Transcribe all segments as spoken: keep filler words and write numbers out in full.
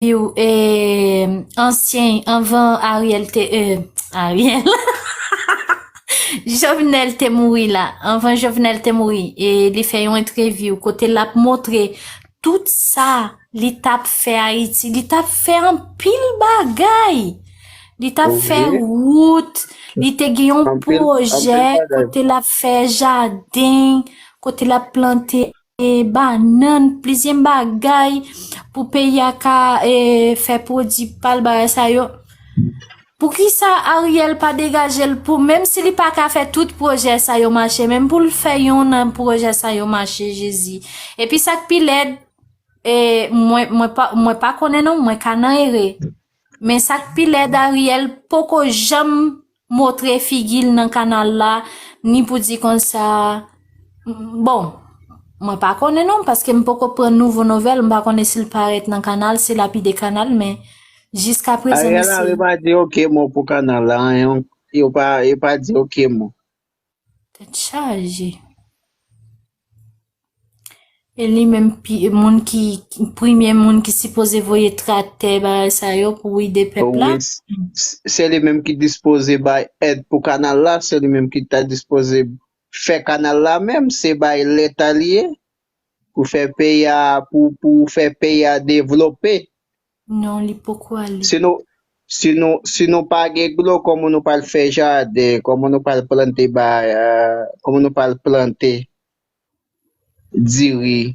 entèvyou, e, ansyen, anvan Ariel te, e, Ariel. Jovenel te mouri la. Anvan Jovenel te mouri, e li fè yon entèvyou kote l ap montre tout sa li t ap fè Ayiti. Li t ap fè anpil bagay. Li t ap fè wout. Li te gen yon pwojè kote l ap fè jaden, kote l ap plante, e, bannann, plizyè bagay pou peyi a ka, e, fè pwodui pa l, bagay sa yo. Poukisa Ariel pa degaje l pou, menm si li pa ka fè tout pwojè sa yo mache, menm pou l fè yon nan pwojè sa yo mache, Jezi. Epi sa k pi lèd, e, mwen, mwen pa, mwen pa konnen non, mwen ka nan erè. Men sa k pi lèd, Ariel poko janm montre figi l nan kanal la, ni pou di konsa, bon, mwen pa konnen non, paske m poko pran nouvo nouvèl, m pa konnen si l parèt nan kanal, si l ap ede kanal, men jiska prezan, Ariel mesye. Henry pa di oke mo pou kanal la, anyen, yo pa, yo pa di oke mo. Tèt chaje. E li menm pi, moun ki, premye moun ki sipoze voye traktè bagay sa yo pou ede pèp la. Wi, s-, s-, se li menm ki dispoze bay èd pou kanal la, se li menm ki ta dispoze fè kanal la menm, se bay leta li ye, pou fè peyi a, pou, pou fè peyi a devlope. Non, li poko ale. Si nou, si nou, si nou pa gen dlo, kòman nou pral fè jaden, kòman nou pral plante ba, e, kòman nou pral plante diri?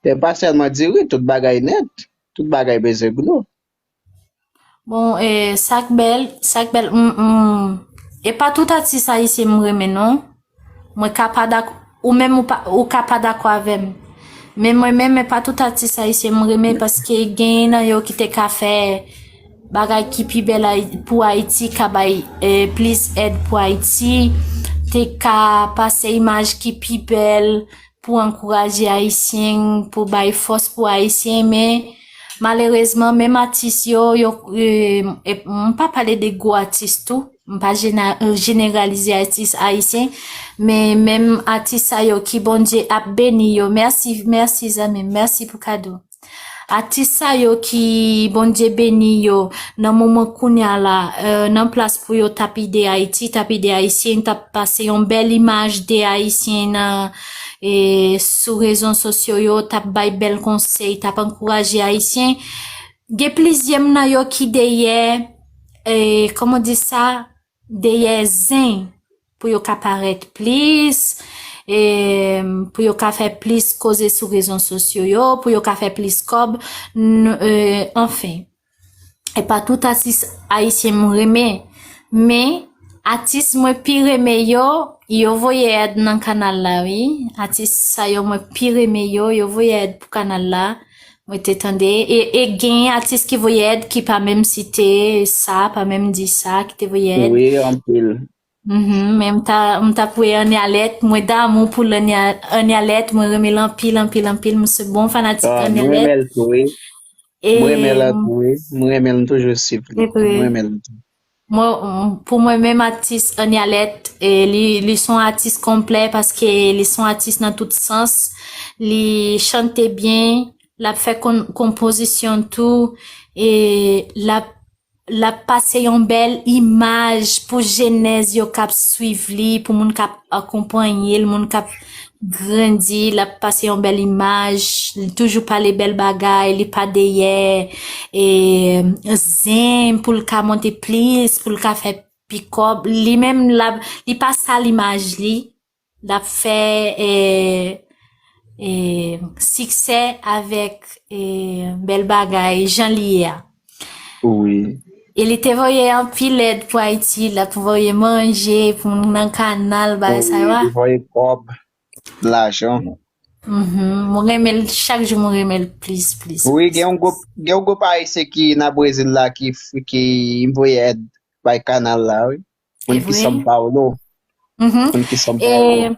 E pa sèlman diri, tout bagay nèt. Tout bagay bezwen dlo. Bon, e, sa k bèl, sa k bèl, mm, mm. E pa tout atis ayisyen m renmen, non. Mwen ka pa dakò, ou menm ou pa, ou ka pa dakò avè m. Men mwen menm, e pa tout atis ayisyen m renmen, paske genyen nan yo ki te ka fè bagay ki pi bèl Ay-, pou Ayiti, ka bay, e, plis èd pou Ayiti, te ka pase imaj ki pi bèl pou ankouraje Ayisyen, pou bay fòs pou Ayisyen, men malerezman, menm atis yo, yo, e, e, m pa pale de gwo atis tou, m pa jena-, jeneralize atis ayisyen, men menm atis sa yo ki Bondye ap beni yo, mèsi, mèsi zanmi m, mèsi pou kado. Atis sa yo ki Bondye beni yo nan moman kounye a la, e, nan plas pou yo t ap ede Ayiti, t ap ede Ayisyen, t ap pase yon bèl imaj de Ayisyen nan, e, sou rezo sosyo yo, t ap bay bèl konsèy, t ap ankouraje Ayisyen. Gen plizyè m nan yo ki dèyè, e, kòman di sa? Dèyè zen pou yo ka parèt plis, e, pou yo ka fè plis koze sou rezo sosyo yo, pou yo ka fè plis kòb, n-, e, anfen. E pa tout atis ayisyen m renmen, men atis mwen pi renmen yo, yo voye èd nan kanal la, wi. Atis sa yo mwen pi renmen yo, yo voye èd pou kanal la. Mwen te tande, e, e gen atis ki voye èd ki pa menm site sa, pa menm di sa, ki te voye èd. Wi, anpil. Mhm, men m ta, m ta pou Annie Alerte, mwen damou pou Annie Alerte, mwen renmen l anpil, anpil, anpil, m se bon fanatik Annie Alerte. Ah, mwen renmen l tou, wi. E, mwen renmen l tou, wi. Mwen renmen l, m toujou swiv li. Se vre. Mwen renmen l tou. Mwen, pou mwen menm atis Annie Alerte, e, li, li se yon atis konplè paske li se yon atis nan tout sans. Li chante byen, l ap fè kon-, konpozisyon tou, e l ap, l ap pase yon bèl imaj pou jenès yo k ap swiv li, pou moun k ap akonpanye l, moun k ap grandi, l ap pase yon bèl imaj, li toujou pale bèl bagay, li pa dèyè, e, zen pou l ka monte plis, pou l ka fè pi kòb. Li menm, l ap, li pa sal imaj li, l ap fè, e, e, siksè avèk, e, bèl bagay, jan li ye a. Wi. E li te voye anpil èd pou Ayiti, l ap voye manje pou moun nan kanal, bagay sa yo a. Wi, li voye kòb, lajan. Mhm. Mwen renmen l, chak jou mwen renmen l plis, plis, wi, plis, gen yon plis. Gwoup, gen yon gwoup ayisyen ki nan Brezil la ki, ki voye èd bay kanal la, wi. Moun ki São Paulo. Mhm. Moun ki São Paulo. E,